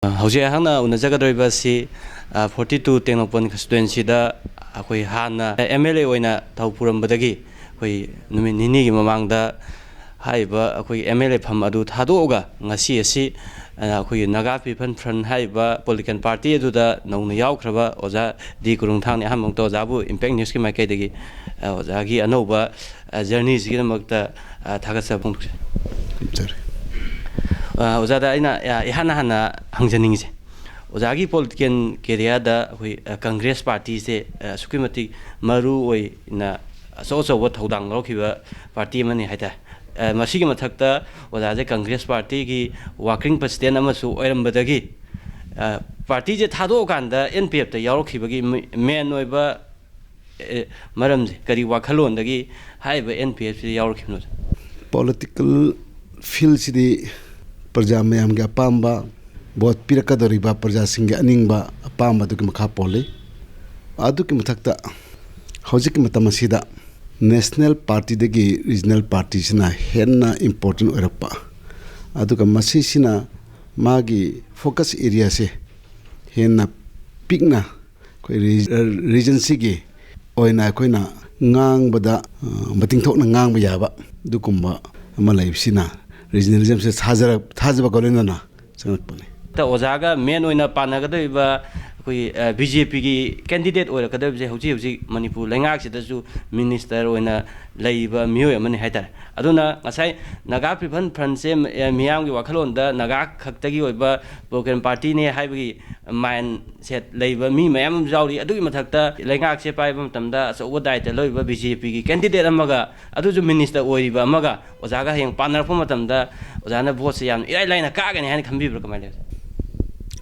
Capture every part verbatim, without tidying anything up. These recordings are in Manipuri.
ꯍꯧꯖꯤꯛ ꯑꯩꯍꯥꯛꯅ ꯎꯅꯖꯒꯗꯧꯔꯤꯕ ꯑꯁꯤ, ꯑ, forty two ꯇꯦꯡꯅꯧꯄꯜ constituencyꯗ ꯑꯩꯈꯣꯏ ꯍꯥꯟꯅ MLA ꯑꯣꯏꯅ ꯊꯧ ꯄꯨꯔꯝꯕꯗꯒꯤ ꯑꯩꯈꯣꯏ ꯅꯨꯃꯤꯠ ꯅꯤꯅꯤꯒꯤ ꯃꯃꯥꯡꯗ ꯍꯥꯏꯔꯤꯕ ꯑꯩꯈꯣꯏꯒꯤ MLA ꯐꯝ ꯑꯗꯨ ꯊꯥꯗꯣꯛꯑꯒ ꯉꯁꯤ ꯑꯁꯤ, ꯑ, ꯑꯩꯈꯣꯏꯒꯤ Naga People Front ꯍꯥꯏꯔꯤꯕ political party ꯑꯗꯨꯗ ꯅꯧꯅ ꯌꯥꯎꯈ꯭ꯔꯕ ꯑꯣꯖꯥ ꯗꯤ ꯀꯨꯔꯨꯡꯊꯥꯡꯅꯤ꯫ ꯑꯍꯥꯟꯕ ꯃꯛꯇ ꯑꯣꯖꯥꯕꯨ Impact Newsꯀꯤ ꯃꯥꯏꯀꯩꯗꯒꯤ, ꯑ, ꯑꯣꯖꯥꯒꯤ ꯑꯅꯧꯕ, ꯑ, journeyꯁꯤꯒꯤꯗꯃꯛꯇ, ꯑ, ꯊꯥꯒꯠꯆꯕ ꯐꯣꯡꯗꯣꯛꯆꯔꯤ꯫ ꯊꯥꯒꯠꯆꯔꯤ꯫ ꯑ, ꯑꯣꯖꯥꯗ ꯑꯩꯅ, ꯑ, ꯏꯍꯥꯟ ꯍꯥꯟꯅ ꯍꯪꯖꯅꯤꯡꯉꯤꯁꯦ, ꯑꯣꯖꯥꯒꯤ political careerꯗ ꯑꯩꯈꯣꯏ, ꯑ, Congress partyꯁꯦ, ꯑ, ꯑꯁꯨꯛꯀꯤ ꯃꯇꯤꯛ ꯃꯔꯨ ꯑꯣꯏꯅ ꯑꯆꯧ ꯑꯆꯧꯕ ꯊꯧꯗꯥꯡ ꯂꯧꯔꯛꯈꯤꯕ party ꯑꯃꯅꯤ ꯍꯥꯏꯇꯥꯔꯦ꯫ ꯑ, ꯃꯁꯤꯒꯤ ꯃꯊꯛꯇ ꯑꯣꯖꯥꯁꯦ Congress partyꯒꯤ working president ꯑꯃꯁꯨ ꯑꯣꯏꯔꯝꯕꯗꯒꯤ, ꯑ, partyꯁꯦ ꯊꯥꯗꯣꯛꯑꯀꯥꯟꯗ NPFꯇ ꯌꯥꯎꯔꯛꯈꯤꯕꯒꯤ ꯃ-, main ꯑꯣꯏꯕ, ꯑꯦ, ꯃꯔꯝꯁꯦ ꯀꯔꯤ ꯋꯥꯈꯜꯂꯣꯟꯗꯒꯤ ꯍꯥꯏꯔꯤꯕ NPFꯁꯤꯗ ꯌꯥꯎꯔꯛꯈꯤꯕꯅꯣ? Political fieldꯁꯤꯗꯤ ꯄ꯭ꯔꯖꯥ ꯃꯌꯥꯝꯒꯤ ꯑꯄꯥꯝꯕ, vote ꯄꯤꯔꯛꯀꯗꯧꯔꯤꯕ ꯄ꯭ꯔꯖꯥꯁꯤꯡꯒꯤ ꯑꯅꯤꯡꯕ ꯑꯄꯥꯝꯕꯗꯨꯒꯤ ꯃꯈꯥ ꯄꯣꯜꯂꯤ꯫ ꯑꯗꯨꯒꯤ ꯃꯊꯛꯇ ꯍꯧꯖꯤꯛꯀꯤ ꯃꯇꯝ ꯑꯁꯤꯗ national partyꯗꯒꯤ regional partyꯁꯤꯅ ꯍꯦꯟꯅ important ꯑꯣꯏꯔꯛꯄ, ꯑꯗꯨꯒ ꯃꯁꯤꯁꯤꯅ ꯃꯥꯒꯤ focus areaꯁꯦ ꯍꯦꯟꯅ ꯄꯤꯛꯅ ꯑꯩꯈꯣꯏ ꯔꯤ-, regionꯁꯤꯒꯤ ꯑꯣꯏꯅ ꯑꯩꯈꯣꯏꯅ ꯉꯥꯡꯕꯗ, ꯑ, ꯃꯇꯤꯡ ꯊꯣꯛꯅ ꯉꯥꯡꯕ ꯌꯥꯕ ꯑꯗꯨꯒꯨꯝꯕ ꯑꯃ ꯂꯩꯕꯁꯤꯅ regionalismꯁꯦ ꯊꯥꯖꯔ-, ꯊꯥꯖꯕꯒ ꯂꯣꯏꯅꯅ ꯆꯪꯂꯛꯄꯅꯤ꯫ ꯇ ꯑꯣꯖꯥꯒ main ꯑꯣꯏꯅ ꯄꯥꯟꯅꯒꯗꯧꯔꯤꯕ ꯑꯩꯈꯣꯏꯒꯤ, ꯑ, BJPꯒꯤ candidate ꯑꯣꯏꯔꯛꯀꯗꯧꯔꯤꯕꯁꯦ ꯍꯧꯖꯤꯛ ꯍꯧꯖꯤꯛ ꯃꯅꯤꯄꯨꯔ ꯂꯩꯉꯥꯛꯁꯤꯗꯁꯨ minister ꯑꯣꯏꯅ ꯂꯩꯕ ꯃꯤꯑꯣꯏ ꯑꯃꯅꯤ ꯍꯥꯏꯇꯥꯔꯦ꯫ ꯑꯗꯨꯅ ꯉꯁꯥꯏ Naga People Frontꯁꯦ, ꯑ, ꯃꯤꯌꯥꯝꯒꯤ ꯋꯥꯈꯜꯂꯣꯟꯗ ꯅꯥꯒꯥ ꯈꯛꯇꯒꯤ ꯑꯣꯏꯕ political partyꯅꯦ ꯍꯥꯏꯕꯒꯤ mindset ꯂꯩꯕ ꯃꯤ ꯃꯌꯥꯝ ꯑꯃꯁꯨ ꯌꯥꯎꯔꯤ꯫ ꯑꯗꯨꯒꯤ ꯃꯊꯛꯇ ꯂꯩꯉꯥꯛꯁꯦ ꯄꯥꯏꯕ ꯃꯇꯝꯗ ꯑꯆꯧꯕ ꯗꯥꯏꯇ ꯂꯧꯔꯤꯕ BJPꯒꯤ candidate ꯑꯃꯒ, ꯑꯗꯨꯁꯨ minister ꯑꯣꯏꯔꯤꯕ ꯑꯃꯒ ꯑꯣꯖꯥꯒ ꯍꯌꯦꯡ ꯄꯥꯟꯅꯔꯛꯄ ꯃꯇꯝꯗ ꯑꯣꯖꯥꯅ voteꯁꯦ ꯌꯥꯝ ꯏꯔꯥꯏ ꯂꯥꯏꯅ ꯀꯥꯒꯅꯤ ꯍꯥꯏꯅ ꯈꯟꯕꯤꯕ꯭ꯔꯥ? ꯀꯃꯥꯏꯅ ꯂꯩ?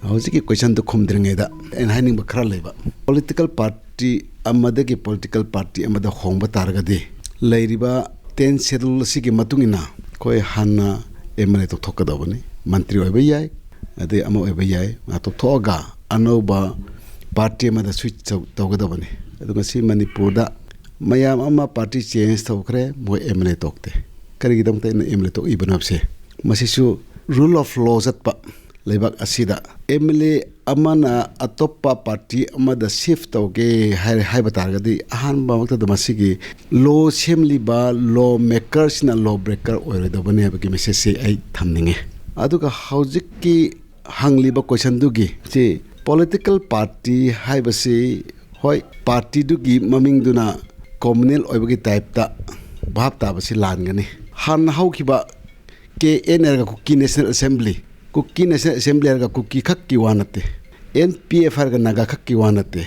ꯍꯧꯖꯤꯛꯀꯤ questionꯗꯨ ꯈꯨꯝꯗ꯭ꯔꯤꯉꯩꯗ ꯑꯩꯅ ꯍꯥꯏꯅꯤꯡꯕ ꯈꯔ ꯂꯩꯕ꯫ Political party ꯑꯃꯗꯒꯤ political party ꯑꯃꯗ ꯍꯣꯡꯕ ꯇꯥꯔꯒꯗꯤ ꯂꯩꯔꯤꯕ ten schedule ꯑꯁꯤꯒꯤ ꯃꯇꯨꯡ ꯏꯟꯅ ꯑꯩꯈꯣꯏ ꯍꯥꯟꯅ MLA ꯇꯧꯊꯣꯛꯀꯗꯧꯕꯅꯤ꯫ ꯃꯟꯇ꯭ꯔꯤ ꯑꯣꯏꯕ ꯌꯥꯏ, ꯑꯗꯩ ꯑꯃ ꯑꯣꯏꯕ ꯌꯥꯏ, ꯃꯥ ꯇꯣꯛꯊꯣꯛꯑꯒ ꯑꯅꯧꯕ party ꯑꯃꯗ switch ꯇꯧ-, ꯇꯧꯒꯗꯕꯅꯤ꯫ ꯑꯗꯨ ꯉꯁꯤ ꯃꯅꯤꯄꯨꯔꯗ ꯃꯌꯥꯝ ꯑꯃ party change ꯇꯧꯈ꯭ꯔꯦ, ꯃꯣꯏ MLA ꯇꯣꯛꯇꯦ꯫ ꯀꯔꯤꯒꯤꯗꯃꯛꯇ ꯑꯩꯅ MLA ꯇꯣꯛꯏꯕꯅꯣ ꯍꯥꯏꯕꯁꯦ, ꯃꯁꯤꯁꯨ rule of law ꯆꯠꯄ, ꯂꯩꯕꯥꯛ ꯑꯁꯤꯗ ꯑꯦꯝ ꯑꯦꯜ ꯑꯦ ꯑꯃꯅ ꯑꯇꯣꯞꯄ ꯄꯥꯔꯇꯤ ꯑꯃꯗ ꯁꯤꯐ ꯇꯧꯒꯦ ꯍꯥꯏꯔꯦ, ꯍꯥꯏꯕ ꯇꯥꯔꯒꯗꯤ, ꯑꯍꯥꯟꯕꯃꯛꯇꯗ ꯃꯁꯤꯒꯤ ꯂꯣ ꯁꯦꯝꯂꯤꯕ ꯂꯣ ꯃꯦꯀꯔꯁꯤꯅ ꯂꯣ ꯕ꯭ꯔꯦꯀꯔ ꯑꯣꯏꯔꯣꯏꯗꯕꯅꯤ ꯍꯥꯏꯕꯒꯤ ꯃꯦꯁꯦꯖꯁꯤ ꯑꯩ ꯊꯝꯅꯤꯡꯉꯤ꯫ ꯑꯗꯨꯒ ꯍꯧꯖꯤꯛꯀꯤ ꯍꯪꯂꯤꯕ ꯀꯣꯏꯁꯟꯗꯨꯒꯤ ꯁꯤ ꯄꯣꯂꯤꯇꯤꯀꯦꯜ ꯄꯥꯔꯇꯤ ꯍꯥꯏꯕꯁꯤ, ꯍꯣꯏ, ꯄꯥꯔꯇꯤꯗꯨꯒꯤ ꯃꯃꯤꯡꯗꯨꯅ ꯀꯣꯃꯨꯅꯦꯜ ꯑꯣꯏꯕꯒꯤ ꯇꯥꯏꯞꯇ ꯚꯥꯞ ꯇꯥꯕꯁꯤ ꯂꯥꯟꯒꯅꯤ꯫ ꯍꯥꯟꯅ ꯍꯧꯈꯤꯕ ꯀꯦ ꯑꯦꯟ ꯑꯦꯜꯒ Kuki national assembly, Kuki national assembly ꯍꯥꯏꯔꯒ ꯀꯨꯀꯤ ꯈꯛꯀꯤ ꯋꯥ ꯅꯠꯇꯦ, ꯑꯦꯟ ꯄꯤ ꯑꯦꯐ ꯍꯥꯏꯔꯒ ꯅꯥꯒꯥ ꯈꯛꯀꯤ ꯋꯥ ꯅꯠꯇꯦ꯫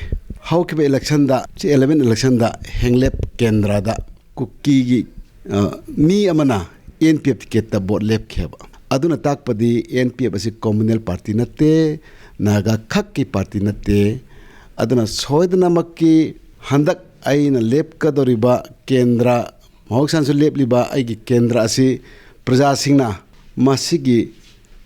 ꯍꯧꯈꯤꯕ ꯏꯂꯦꯛꯁꯟꯗ, ꯁꯤ ꯑꯦꯂꯦꯚꯦꯟ ꯏꯂꯦꯛꯁꯟꯗ ꯍꯦꯡꯂꯦꯞ ꯀꯦꯟꯗ꯭ꯔꯗ ꯀꯨꯀꯤꯒꯤ, ꯑ, ꯃꯤ ꯑꯃꯅ ꯑꯦꯟ ꯄꯤ ꯑꯦꯐ ꯇꯤꯀꯦꯠꯇ ꯚꯣꯠ ꯂꯦꯞꯈꯤꯑꯕ꯫ ꯑꯗꯨꯅ ꯇꯥꯛꯄꯗꯤ ꯑꯦꯟ ꯄꯤ ꯑꯦꯐ ꯑꯁꯤ ꯀꯣꯃꯨꯅꯦꯜ ꯄꯥꯔꯇꯤ ꯅꯠꯇꯦ, ꯅꯥꯒꯥ ꯈꯛꯀꯤ ꯄꯥꯔꯇꯤ ꯅꯠꯇꯦ꯫ ꯑꯗꯨꯅ ꯁꯣꯏꯗꯅꯃꯛꯀꯤ ꯍꯟꯗꯛ ꯑꯩꯅ ꯂꯦꯞꯀꯗꯧꯔꯤꯕ ꯀꯦꯟꯗ꯭ꯔ, ꯃꯍꯧꯁꯥꯅꯁꯨ ꯂꯦꯞꯂꯤꯕ ꯑꯩꯒꯤ ꯀꯦꯟꯗ꯭ꯔ ꯑꯁꯤ ꯄ꯭ꯔꯖꯥꯁꯤꯡꯅ ꯃꯁꯤꯒꯤ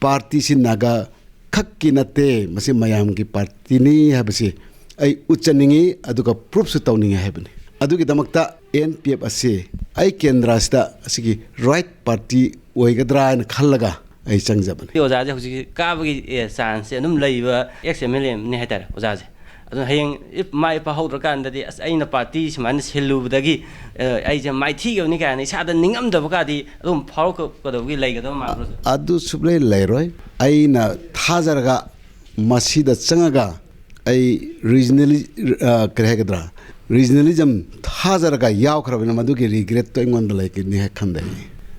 ꯄꯥꯔꯇꯤꯁꯤ ꯅꯥꯒꯥ ꯈꯛꯀꯤ ꯅꯠꯇꯦ, ꯃꯁꯤ ꯃꯌꯥꯝꯒꯤ ꯄꯥꯔꯇꯤꯅꯤ ꯍꯥꯏꯕꯁꯤ ꯑꯩ ꯎꯠꯆꯅꯤꯡꯉꯤ, ꯑꯗꯨꯒ ꯄ꯭ꯔꯨꯐꯁꯨ ꯇꯧꯅꯤꯡꯉꯤ ꯍꯥꯏꯕꯅꯤ꯫ ꯑꯗꯨꯒꯤꯗꯃꯛꯇ ꯑꯦꯟ ꯄꯤ ꯑꯦꯐ ꯑꯁꯤ ꯑꯩ ꯀꯦꯟꯗ꯭ꯔ ꯑꯁꯤꯗ ꯑꯁꯤꯒꯤ ꯔꯥꯏꯠ ꯄꯥꯔꯇꯤ ꯑꯣꯏꯒꯗ꯭ꯔꯥ ꯍꯥꯏꯅ ꯈꯜꯂꯒ ꯑꯩ ꯆꯪꯖꯕꯅꯤ꯫ ꯑꯣꯖꯥꯁꯦ ꯍꯧꯖꯤꯛ ꯀꯥꯕꯒꯤ, ꯑꯦ, ꯆꯥꯟꯁꯁꯦ ꯑꯗꯨꯝ ꯂꯩꯕ ꯑꯦꯛꯁ ꯑꯦꯝ ꯑꯦꯜ ꯑꯦꯅꯤ ꯍꯥꯏꯇꯥꯔꯦ ꯑꯣꯖꯥꯁꯦ꯫ ꯑꯗꯨꯅ ꯍꯌꯦꯡ ꯏꯐ ꯃꯥꯏ ꯄꯥꯛꯍꯧꯗ꯭ꯔꯀꯥꯟꯗꯗꯤ, "ꯑꯁ, ꯑꯩꯅ ꯄꯥꯔꯇꯤ ꯁꯨꯃꯥꯏꯅ ꯁꯤꯜꯂꯨꯕꯗꯒꯤ, ꯑ, ꯑꯩꯁꯦ ꯃꯥꯏꯊꯤꯈꯤꯕꯅꯤ" ꯀꯥꯏꯅ ꯏꯁꯥꯗ ꯅꯤꯡꯉꯝꯗꯕ ꯀꯥꯗꯤ ꯑꯗꯨꯝ ꯐꯥꯎꯔꯛꯀꯗꯕꯒꯤ ꯂꯩꯒꯗꯕ ꯃꯥꯟꯕ꯭ꯔꯣ? ꯑꯗꯨ ꯁꯨꯛꯂꯩ ꯂꯩꯔꯣꯏ꯫ ꯑꯩꯅ ꯊꯥꯖꯔꯒ ꯃꯁꯤꯗ ꯆꯪꯉꯒ ꯑꯩ ꯔꯤꯖꯅꯦꯂꯤ-, ꯑ, ꯀꯔꯤ ꯍꯥꯏꯒꯗ꯭ꯔꯥ, ꯔꯤꯖꯅꯦꯂꯤꯖꯝ ꯊꯥꯖꯔꯒ ꯌꯥꯎꯈ꯭ꯔꯕꯅꯤꯅ ꯃꯗꯨꯒꯤ ꯔꯤꯒ꯭ꯔꯦꯠꯇꯣ ꯑꯩꯉꯣꯟꯗ ꯂꯩꯒꯅꯤ ꯍꯥꯏ ꯈꯟꯗꯦ꯫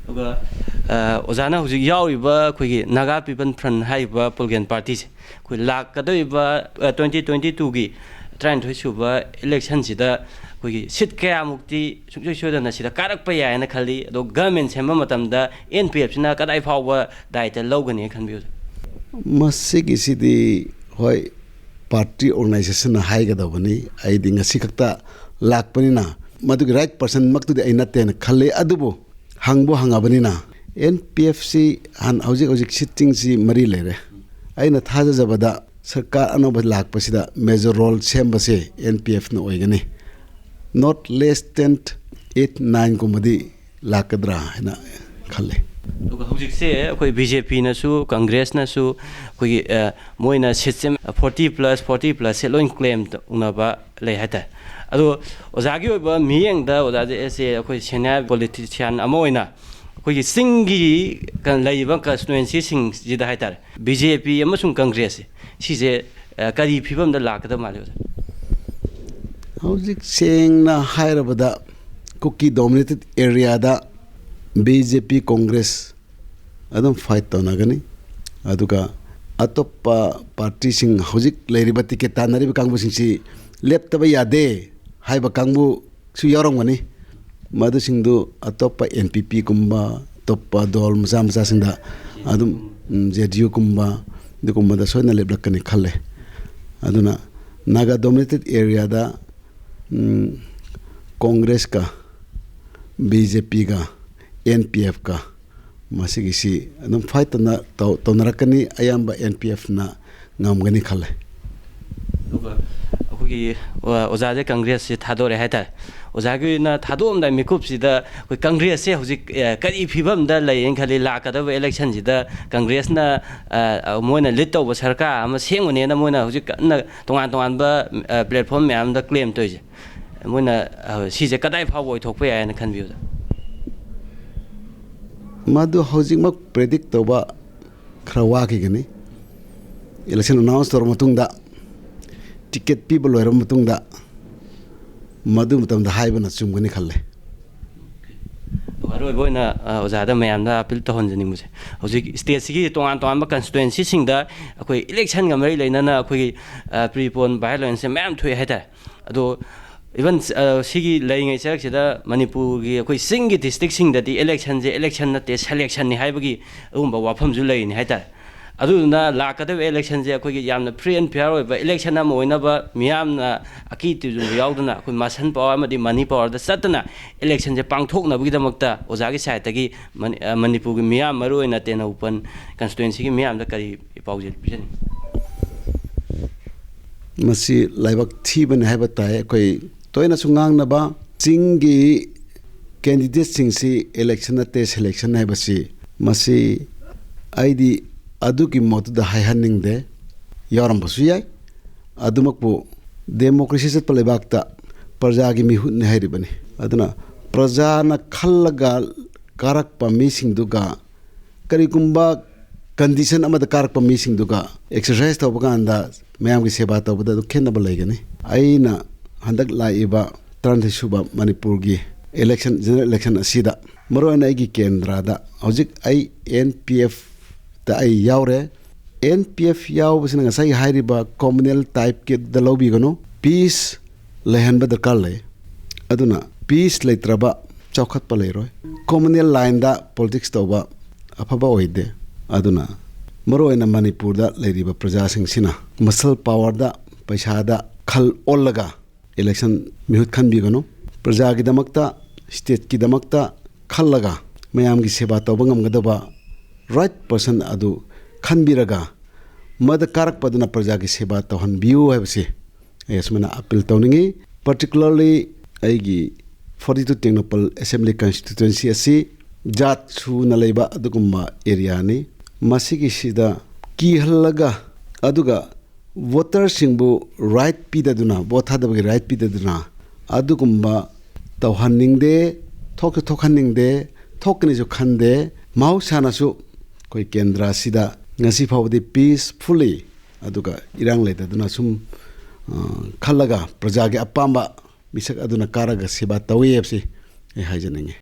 ꯑꯗꯨꯒ, ꯑ, ꯑꯣꯖꯥꯅ ꯍꯧꯖꯤꯛ ꯌꯥꯎꯔꯤꯕ ꯑꯩꯈꯣꯏꯒꯤ ꯅꯥꯒꯥ ꯄꯤꯄꯜ ꯐ꯭ꯔꯟ ꯍꯥꯏꯔꯤꯕ ꯄꯣꯂꯤꯇꯤꯀꯦꯜ ꯄꯥꯔꯇꯤꯁꯦ, ꯑꯩꯈꯣꯏ ꯂꯥꯛꯀꯗꯧꯔꯤꯕ, ꯑ, ꯇ꯭ꯋꯦꯟꯇꯤ ꯇ꯭ꯋꯦꯟꯇꯤ ꯇꯨꯒꯤ ꯇꯔꯥꯅꯤꯊꯣꯏ ꯁꯨꯕ ꯏꯂꯦꯛꯁꯟꯁꯤꯗ ꯑꯩꯈꯣꯏꯒꯤ ꯁꯤꯠ ꯀꯌꯥꯃꯨꯛꯇꯤ ꯁꯨꯡꯁꯣꯏ ꯁꯣꯏꯗꯅ ꯁꯤꯗ ꯀꯥꯔꯛꯄ ꯌꯥꯏ ꯍꯥꯏꯅ ꯈꯜꯂꯤ? ꯑꯗꯣ ꯒꯃꯦꯟ ꯁꯦꯝꯕ ꯃꯇꯝꯗ ꯑꯦꯟ ꯄꯤ ꯑꯦꯐꯁꯤꯅ ꯀꯗꯥꯏ ꯐꯥꯎꯕ ꯗꯥꯏꯇ ꯂꯧꯒꯅꯤ ꯈꯟꯕꯤꯕꯁꯦ? ꯃꯁꯤꯒꯤꯁꯤꯗꯤ, ꯍꯣꯏ, ꯄꯥꯔꯇꯤ ꯑꯣꯔꯒꯅꯥꯏꯖꯦꯁꯟꯅ ꯍꯥꯏꯒꯗꯧꯕꯅꯤ꯫ ꯑꯩꯗꯤ ꯉꯁꯤ ꯈꯛꯇ ꯂꯥꯛꯄꯅꯤꯅ ꯃꯗꯨꯒꯤ ꯔꯥꯏꯠ ꯄꯔꯁꯟꯃꯛꯇꯨꯗꯤ ꯑꯩ ꯅꯠꯇꯦꯅ ꯈꯜꯂꯤ꯫ ꯑꯗꯨꯕꯨ ꯍꯪꯕꯨ ꯍꯪꯉꯕꯅꯤꯅ, ꯑꯦꯟ ꯄꯤ ꯑꯦꯐꯁꯤ ꯍꯥꯟ-, ꯍꯧꯖꯤꯛ ꯍꯧꯖꯤꯛ ꯁꯤꯠꯇꯤꯡꯁꯤ ꯃꯔꯤ ꯂꯩꯔꯦ꯫ ꯑꯩꯅ ꯊꯥꯖꯖꯕꯗ ꯁꯔꯀꯥꯔ ꯑꯅꯧꯕ ꯂꯥꯛꯄꯁꯤꯗ ꯃꯦꯖꯔ ꯔꯣꯜ ꯁꯦꯝꯕꯁꯦ ꯑꯦꯟ ꯄꯤ ꯑꯦꯐꯅ ꯑꯣꯏꯒꯅꯤ꯫ Not less than eight, nine ꯒꯨꯝꯕꯗꯤ ꯂꯥꯛꯀꯗ꯭ꯔꯥ ꯍꯥꯏꯅ ꯈꯜꯂꯤ꯫ ꯑꯗꯨꯒ ꯍꯧꯖꯤꯛꯁꯦ ꯑꯩꯈꯣꯏ ꯕꯤ ꯖꯦ ꯄꯤꯅꯁꯨ ꯀꯪꯒ꯭ꯔꯦꯁꯅꯁꯨ ꯑꯩꯈꯣꯏꯒꯤ, ꯑ, ꯃꯣꯏꯅ ꯁꯤꯠꯁꯦ ꯐꯣꯔꯇꯤ ꯄ꯭ꯂꯁ, ꯐꯣꯔꯇꯤ ꯄ꯭ꯂꯁꯁꯦ ꯂꯣꯏ ꯀ꯭ꯂꯦꯝ ꯇꯧꯅꯕ ꯂꯩ ꯍꯥꯏꯇꯥꯔꯦ꯫ ꯑꯗꯣ ꯑꯣꯖꯥꯒꯤ ꯑꯣꯏꯕ ꯃꯤꯠꯌꯦꯡꯗ, ꯑꯣꯖꯥꯁꯦ ꯑꯩꯈꯣꯏ ꯁꯦꯅꯤꯌꯔ ꯄꯣꯂꯤꯇꯤꯁꯤꯌꯥꯟ ꯑꯃ ꯑꯣꯏꯅ ꯑꯩꯈꯣꯏꯒꯤ ꯆꯤꯡꯒꯤ ꯀ-, ꯂꯩꯔꯤꯕ ꯀꯟꯁꯇꯤꯇ꯭ꯋꯦꯟꯁꯤꯁꯤꯡꯁꯤꯗ ꯍꯥꯏꯇꯥꯔꯦ, ꯕꯤ ꯖꯦ ꯄꯤ ꯑꯃꯁꯨꯡ ꯀꯪꯒ꯭ꯔꯦꯁꯁꯦ, ꯁꯤꯁꯦ, ꯑ, ꯀꯔꯤ ꯐꯤꯕꯝꯗ ꯂꯥꯛꯀꯗꯕ ꯃꯥꯜꯂꯤ, ꯑꯣꯖꯥ? ꯍꯧꯖꯤꯛ ꯁꯦꯡꯅ ꯍꯥꯏꯔꯕꯗ, ꯀꯨꯀꯤ ꯗꯣꯃꯤꯅꯦꯇꯦꯠ ꯑꯦꯔꯤꯌꯥꯗ ꯕꯤ ꯖꯦ ꯄꯤ, ꯀꯣꯡꯒ꯭ꯔꯦꯁ ꯑꯗꯨꯝ ꯐꯥꯏꯠ ꯇꯧꯅꯒꯅꯤ꯫ ꯑꯗꯨꯒ ꯑꯇꯣꯞꯄ ꯄꯥꯔꯇꯤꯁꯤꯡ, ꯍꯧꯖꯤꯛ ꯂꯩꯔꯤꯕ ꯇꯤꯀꯦꯠ ꯇꯥꯟꯅꯔꯤꯕ ꯀꯥꯡꯕꯨꯁꯤꯡꯁꯤ ꯂꯦꯞꯇꯕ ꯌꯥꯗꯦ ꯍꯥꯏꯕ ꯀꯥꯡꯕꯨꯁꯨ ꯌꯥꯎꯔꯝꯒꯅꯤ꯫ ꯃꯗꯨꯁꯤꯡꯗꯨ ꯑꯇꯣꯞꯄ ꯑꯦꯟ ꯄꯤ ꯄꯤꯒꯨꯝꯕ, ꯑꯇꯣꯞꯄ ꯗꯣꯜ ꯃꯆꯥ ꯃꯆꯥꯁꯤꯡꯗ ꯑꯗꯨꯝ, ꯎꯝ, ꯖꯦ ꯗꯤ ꯌꯨꯒꯨꯝꯕ, ꯑꯗꯨꯒꯨꯝꯕꯗ ꯁꯣꯏꯗꯅ ꯂꯦꯞꯂꯛꯀꯅꯤ ꯈꯜꯂꯦ꯫ ꯑꯗꯨꯅ ꯅꯥꯒꯥ ꯗꯣꯃꯤꯅꯦꯇꯦꯠ ꯑꯦꯔꯤꯌꯥꯗ, ꯎꯝ, ꯀꯣꯡꯒ꯭ꯔꯦꯁꯀ, ꯕꯤ ꯖꯦ ꯄꯤꯒ, ꯑꯦꯟ ꯄꯤ ꯑꯦꯐꯀ ꯃꯁꯤꯒꯤꯁꯤ ꯑꯗꯨꯝ ꯐꯥꯏꯠ ꯇꯧꯅ-, ꯇꯧ-, ꯇꯧꯅꯔꯛꯀꯅꯤ꯫ ꯑꯌꯥꯝꯕ ꯑꯦꯟ ꯄꯤ ꯑꯦꯐꯅ ꯉꯝꯒꯅꯤ ꯈꯜꯂꯦ꯫ ꯑꯗꯨꯒ ꯑꯩꯈꯣꯏꯒꯤ, ꯑ, ꯑꯣꯖꯥꯁꯦ ꯀꯪꯒ꯭ꯔꯦꯁꯁꯦ ꯊꯥꯗꯣꯔꯦ ꯍꯥꯏꯇꯥꯔꯦ꯫ ꯑꯣꯖꯥꯒꯤ ꯑꯣꯏꯅ ꯊꯥꯗꯣꯛꯑꯝꯗꯥꯏ ꯃꯤꯀꯨꯞꯁꯤꯗ ꯑꯩꯈꯣꯏ ꯀꯪꯒ꯭ꯔꯦꯁꯁꯦ ꯍꯧꯖꯤꯛ, ꯑ, ꯀꯔꯤ ꯐꯤꯕꯝꯗ ꯂꯩꯌꯦꯅ ꯈꯜꯂꯤ? ꯂꯥꯛꯀꯗꯕ ꯏꯂꯦꯛꯁꯟꯁꯤꯗ ꯀꯪꯒ꯭ꯔꯦꯁꯅ, ꯑ, ꯃꯣꯏꯅ ꯂꯤꯗ ꯇꯧꯕ ꯁꯔꯀꯥꯔ ꯑꯃ ꯁꯦꯝꯒꯅꯦꯅ ꯃꯣꯏꯅ ꯍꯧꯖꯤꯛ ꯀꯟꯅ ꯇꯣꯉꯥꯟ ꯇꯣꯉꯥꯟꯕ, ꯑ, ꯄ꯭ꯂꯦꯠꯐꯣꯔꯝ ꯃꯌꯥꯝꯗ ꯀ꯭ꯂꯦꯝ ꯇꯧꯔꯤꯁꯦ, ꯃꯣꯏꯅ, ꯑ, ꯁꯤꯁꯦ ꯀꯗꯥꯏ ꯐꯥꯎꯕ ꯑꯣꯏꯊꯣꯛꯄ ꯌꯥꯏ ꯍꯥꯏꯅ ꯈꯟꯕꯤꯕꯗ? ꯃꯗꯨ ꯍꯧꯖꯤꯛꯃꯛ ꯄ꯭ꯔꯦꯗꯤꯛ ꯇꯧꯕ ꯈꯔ ꯋꯥꯈꯤꯒꯅꯤ꯫ ꯏꯂꯦꯛꯁꯟ ꯑꯅꯥꯎꯟꯁ ꯇꯧꯔꯕ ꯃꯇꯨꯡꯗ, ꯇꯤꯀꯦꯠ ꯄꯤꯕ ꯂꯣꯏꯔꯕ ꯃꯇꯨꯡꯗ, ꯃꯗꯨ ꯃꯇꯝꯗ ꯍꯥꯏꯕꯅ ꯆꯨꯝꯒꯅꯤ ꯈꯜꯂꯦ꯫ ꯑꯗꯨꯒ ꯑꯔꯣꯏꯕ ꯑꯣꯏꯅ, ꯑ, ꯑꯣꯖꯥꯗ ꯃꯌꯥꯝꯗ ꯑꯄꯤꯜ ꯇꯧꯍꯟꯖꯅꯤꯡꯕꯁꯦ, ꯍꯧꯖꯤꯛ ꯁ꯭ꯇꯦꯠꯁꯤꯒꯤ ꯇꯣꯉꯥꯟ ꯇꯣꯉꯥꯟꯕ ꯀꯟꯁꯇꯤꯇ꯭ꯋꯦꯟꯁꯤꯁꯤꯡꯗ ꯑꯩꯈꯣꯏ ꯏꯂꯦꯛꯁꯟꯒ ꯃꯔꯤ ꯂꯩꯅꯅ ꯑꯩꯈꯣꯏꯒꯤ, ꯑ, ꯄ꯭ꯔꯤ ꯄꯣꯟ ꯚꯥꯏꯑꯣꯂꯦꯟꯁꯁꯦ ꯃꯌꯥꯝ ꯊꯣꯛꯑꯦ ꯍꯥꯏꯇꯥꯔꯦ꯫ ꯑꯗꯣ ꯏꯚꯟ, ꯑ, ꯁꯤꯒꯤ ꯂꯩꯔꯤꯉꯩ ꯆꯔꯛꯁꯤꯗ ꯃꯅꯤꯄꯨꯔꯒꯤ ꯑꯩꯈꯣꯏ ꯆꯤꯡꯒꯤ ꯗꯤꯁꯇ꯭ꯔꯤꯛꯁꯤꯡꯗꯗꯤ ꯏꯂꯦꯛꯁꯟꯁꯦ ꯏꯂꯦꯛꯁꯟ ꯅꯠꯇꯦ, ꯁꯦꯂꯦꯛꯁꯟꯅꯤ ꯍꯥꯏꯕꯒꯤ ꯑꯗꯨꯒꯨꯝꯕ ꯋꯥꯐꯝꯁꯨ ꯂꯩꯔꯤꯅꯤ ꯍꯥꯏꯇꯥꯔꯦ꯫ ꯑꯗꯨꯗꯨꯅ ꯂꯥꯛꯀꯗꯧꯔꯤꯕ ꯏꯂꯦꯛꯁꯟꯁꯦ ꯑꯩꯈꯣꯏꯒꯤ ꯌꯥꯝꯅ ꯐ꯭ꯔꯤ ꯑꯦꯟ ꯐꯤꯌꯔ ꯑꯣꯏꯕ ꯏꯂꯦꯛꯁꯟ ꯑꯃ ꯑꯣꯏꯅꯕ ꯃꯤꯌꯥꯝꯅ ꯑꯀꯤ ꯇꯨꯖꯨꯡꯕ ꯌꯥꯎꯗꯅ ꯑꯩꯈꯣꯏ ꯃꯁꯟ ꯄꯥꯋꯔ ꯑꯃꯗꯤ ꯃꯅꯤ ꯄꯥꯋꯔꯗ ꯆꯠꯇꯅ ꯏꯂꯦꯛꯁꯟꯁꯦ ꯄꯥꯡꯊꯣꯛꯅꯕꯒꯤꯗꯃꯛꯇ ꯑꯣꯖꯥꯒꯤ ꯁꯥꯏꯠꯇꯒꯤ ꯃꯅꯤ-, ꯑ, ꯃꯅꯤꯄꯨꯔꯒꯤ ꯃꯤꯌꯥꯝ, ꯃꯔꯨꯑꯣꯏꯅ ꯇꯦꯡꯅꯧꯄꯜ ꯀꯟꯁꯇꯤꯇ꯭ꯋꯦꯟꯁꯤꯒꯤ ꯃꯤꯌꯥꯝꯗ ꯀꯔꯤ ꯄꯥꯎꯖꯦꯜ ꯄꯤꯖꯅꯤꯡꯉꯤ? ꯃꯁꯤ ꯂꯥꯏꯕꯛ ꯊꯤꯕꯅꯤ ꯍꯥꯏꯕ ꯇꯥꯏ꯫ ꯑꯩꯈꯣꯏ ꯇꯣꯏꯅꯁꯨ ꯉꯥꯡꯅꯕ ꯆꯤꯡꯒꯤ ꯀꯦꯟꯗꯤꯗꯦꯠꯁꯤꯡꯁꯤ ꯏꯂꯦꯛꯁꯟ ꯅꯠꯇꯦ, ꯁꯦꯂꯦꯛꯁꯟ ꯍꯥꯏꯕꯁꯤ ꯃꯁꯤ ꯑꯩꯗꯤ ꯑꯗꯨꯒꯤ ꯃꯣꯠꯇꯨꯗ ꯍꯥꯏꯍꯟꯅꯤꯡꯗꯦ, ꯌꯥꯎꯔꯝꯕꯁꯨ ꯌꯥꯏ꯫ ꯑꯗꯨꯃꯛꯄꯨ democracy ꯆꯠꯄ ꯂꯩꯕꯥꯛꯇ ꯄ꯭ꯔꯖꯥꯒꯤ ꯃꯤꯍꯨꯠꯅꯤ ꯍꯥꯏꯔꯤꯕꯅꯤ꯫ ꯑꯗꯨꯅ ꯄ꯭ꯔꯖꯥꯅ ꯈꯜꯂꯒ ꯀꯥꯔꯛꯄ ꯃꯤꯁꯤꯡꯗꯨꯒ, ꯀꯔꯤꯒꯨꯝꯕ condition ꯑꯃꯗ ꯀꯥꯔꯛꯄ ꯃꯤꯁꯤꯡꯗꯨꯒ exercise ꯇꯧꯕ ꯀꯥꯟꯗ ꯃꯌꯥꯝꯒꯤ ꯁꯦꯕꯥ ꯇꯧꯕꯗ ꯑꯗꯨ ꯈꯦꯠꯅꯕ ꯂꯩꯒꯅꯤ꯫ ꯑꯩꯅ ꯍꯟꯗꯛ ꯂꯥꯛꯏꯕ ꯇꯔꯥꯅꯤꯊꯣꯏ ꯁꯨꯕ ꯃꯅꯤꯄꯨꯔꯒꯤ election, general election ꯑꯁꯤꯗ, ꯃꯔꯨꯑꯣꯏꯅ ꯑꯩꯒꯤ ꯀꯦꯟꯗ꯭ꯔꯗ, ꯍꯧꯖꯤꯛ ꯑꯩ N P F ꯇ ꯑꯩ ꯌꯥꯎꯔꯦ꯫ N P F ꯌꯥꯎꯕꯁꯤꯅ ꯉꯁꯥꯏꯒꯤ ꯍꯥꯏꯔꯤꯕ communal type ꯀꯤꯗ ꯂꯧꯕꯤꯒꯅꯨ꯫ Peace ꯂꯩꯍꯟꯕ ꯗꯔꯀꯥꯔ ꯂꯩ꯫ ꯑꯗꯨꯅ peace ꯂꯩꯇ꯭ꯔꯕ ꯆꯥꯎꯈꯠꯄ ꯂꯩꯔꯣꯏ꯫ Communal line ꯗ politics ꯇꯧꯕ ꯑꯐꯕ ꯑꯣꯏꯗꯦ꯫ ꯑꯗꯨꯅ ꯃꯔꯨꯑꯣꯏꯅ ꯃꯅꯤꯄꯨꯔꯗ ꯂꯩꯔꯤꯕ ꯄ꯭ꯔꯖꯥꯁꯤꯡꯁꯤꯅ muscle power ꯗ, ꯄꯩꯁꯥꯗ ꯈꯜ ꯑꯣꯜꯂꯒ election ꯃꯤꯍꯨꯠ ꯈꯟꯕꯤꯒꯅꯨ꯫ ꯄ꯭ꯔꯖꯥꯒꯤꯗꯃꯛꯇ, state ꯀꯤꯗꯃꯛꯇ ꯈꯜꯂꯒ ꯃꯌꯥꯝꯒꯤ ꯁꯦꯕꯥ ꯇꯧꯕ ꯉꯝꯒꯗꯕ right person ꯑꯗꯨ ꯈꯟꯕꯤꯔꯒ, ꯃꯗ ꯀꯥꯔꯛꯄꯗꯨꯅ ꯄ꯭ꯔꯖꯥꯒꯤ ꯁꯦꯕꯥ ꯇꯧꯍꯟꯕꯤꯌꯨ ꯍꯥꯏꯕꯁꯤ ꯑꯩ ꯑꯁꯨꯃꯥꯏꯅ appeal ꯇꯧꯅꯤꯡꯉꯤ꯫ Particularly ꯑꯩꯒꯤ forty two Tengnoupal assembly constituency ꯑꯁꯤ ꯖꯥꯠ ꯁꯨꯅ ꯂꯩꯕ ꯑꯗꯨꯒꯨꯝꯕ area ꯅꯤ꯫ ꯃꯁꯤꯒꯤꯁꯤꯗ ꯀꯤꯍꯜꯂꯒ, ꯑꯗꯨꯒ voter ꯁꯤꯡꯕꯨ right ꯄꯤꯗꯗꯨꯅ, vote ꯊꯥꯗꯕꯒꯤ right ꯄꯤꯗꯗꯨꯅ, ꯑꯗꯨꯒꯨꯝꯕ ꯇꯧꯍꯟꯅꯤꯡꯗꯦ, ꯊꯣꯛꯁꯨ ꯊꯣꯛꯍꯟꯅꯤꯡꯗꯦ, ꯊꯣꯛꯀꯅꯤꯁꯨ ꯈꯟꯗꯦ꯫ ꯃꯍꯧꯁꯥꯅꯁꯨ ꯑꯩꯈꯣꯏ ꯀꯦꯟꯗ꯭ꯔ ꯑꯁꯤꯗ ꯉꯁꯤ ꯐꯥꯎꯕꯗꯤ peacefully, ꯑꯗꯨꯒ ꯏꯔꯥꯡ ꯂꯩꯇꯗꯨꯅ ꯁꯨꯝ, ꯑ, ꯈꯜꯂꯒ ꯄ꯭ꯔꯖꯥꯒꯤ ꯑꯄꯥꯝꯕ ꯃꯤꯁꯛ ꯑꯗꯨꯅ ꯀꯥꯔꯒ ꯁꯦꯕꯥ ꯇꯧꯏ ꯍꯥꯏꯕꯁꯤ ꯑꯩ ꯍꯥꯏꯖꯅꯤꯡꯉꯤ꯫